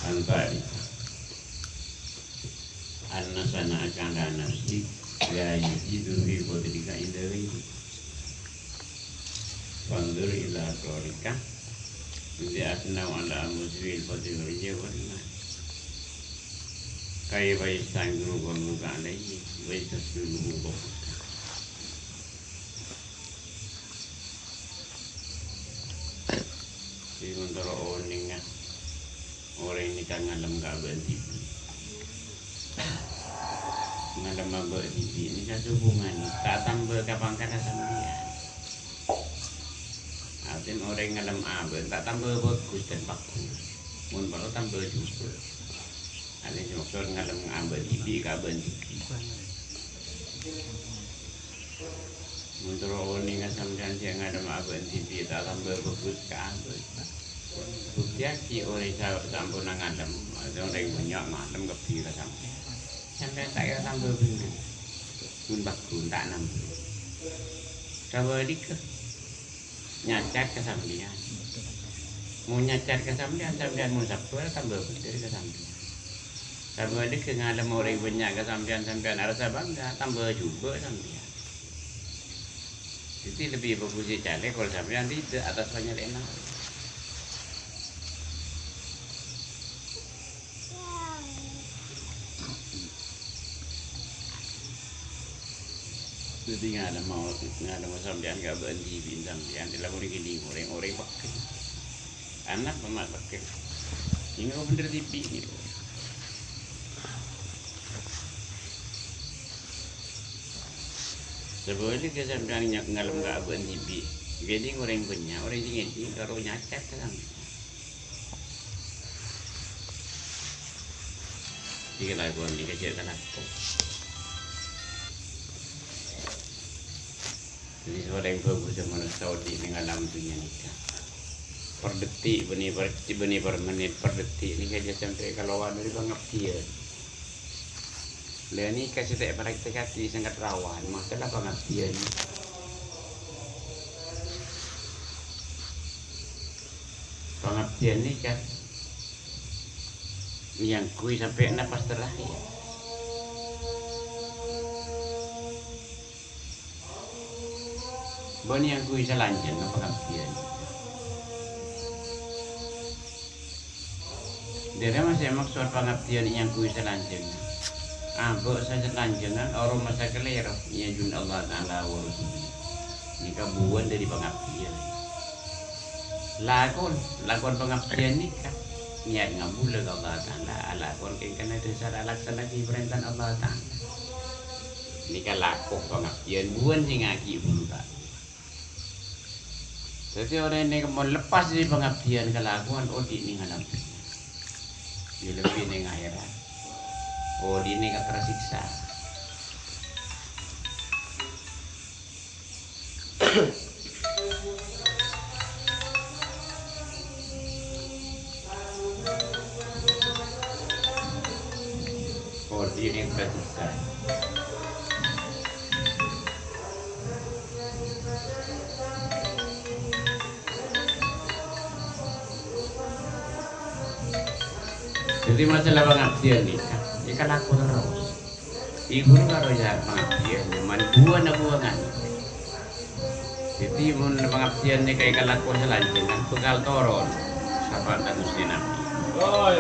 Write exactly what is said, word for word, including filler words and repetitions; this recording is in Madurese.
Al-Baqi. An-nafsa kana nafsi la yajidu fi fadlika inda ghairi. Fanzur ila qawlika, "Idza asnau ala musbil fadli wal ijabah." Kaifa yastankiru qawluka alaihi wa yastasbihu qawluka. Jadi, montoro onèngnga orèng nèka ngalem ka abâ' dhibi'. Ngalem abâ' dhibi' nèka hubungan ta' tamba ka pangkana sampèyan. Artèna orèng ngalem abâ' ta' tamba bhâghus dan bhâghus. Mon parlo tamba jhubâ'. Artèna maksod ngalem abâ' dhibi' ka abâ' dhibi'. Montoro onèngnga sampèyan sè ngalem abâ' dhibi' ta' tamba bhâghus ka abâ'. Buktèyaghi orèng sa-, samponna ngalem, artèna orèng bânnya' ngalem kabbhi ka sampèyan. Sampèyan ta' kèra tamba bhender. Ghun bhâghus ta' namba. Sabhâligghâ, nyacat ka sampèyan. Mon nyacat ka sampèyan, sampèyan mon sabbhâr, tamba bhender ka sampèyan. Sabhâligghâ ngalem orèng bânnya' ka sampèyan, sampèyan arassa bangga, tamba jhubâ' sampèyan. Dhâddhi lebbi bhâghus sè calè' kol sampèyan rida atas panyalè'anna. Dhâddhi ngalem mau, ngalem sampèyan ka abâ' dhibi' sampèyan, ella mon èkènè' orèng, orèng pegghel. Ana' pama' pegghel. Ini kok bhender dhibi' ini. Sabhâligghâ sampèyan nya-, ngalem ka abâ' dhibi'. Èkènè' orèng bânnya', orèng sè ngèdhing karo nyacat ka sampèyan. Iki lakon iki jhâ' kalako. Jadi, sè palèng bhâghus manossa odi' neng alam dhunnya nèka. Per detik, bânnè per, bânnè per menit, per detik nèka jhâ' sampè' kalowar dâri pangabdiyân. Lha nèka sè ta' èpraktekaghi sanget rawan, masalah pangabdiyân. Pangabdiyân nèka èangghuy sampè' napas terakhir. Bânnè èangghuy salanjhângnga pangabdiyân. Dhâri ma' sè maksod pangabdiyân èangghuy salanjhângnga? Abâ' salanjhângnga aromasa kalèro, è ajunanna Allah Ta'ala wa Rasulih. Nèka buwân dâri pangabdiyân. Lakon, lakon pangabdiyân nèka niyat ngabulâ ka Allah Ta'ala, alakon kèng kennèng dhâsar alaksana'aghi parèntana Allah Ta'ala. Nèka lako pangabdiyân, buwân sè ngaghi' buru ta'. Dhâddhi orèng nèka mon lepas dâri pangabdiyân kalakowan odi' neng alam dhunnya. Lebbi neng akhèrat. Odi' nèka tersiksa. Odi' nèng tersiksa. Dhâddhi masalah pangabdiyân nèka, nèka lako terros. Èburu karo ya pangabdiyân, coma buwâna buwângan. Dhâddhi mon pangabdiyân nèka èkalako salanjhângnga, bhâkal toron sapa'na Ghustè Nabbhi. Oh,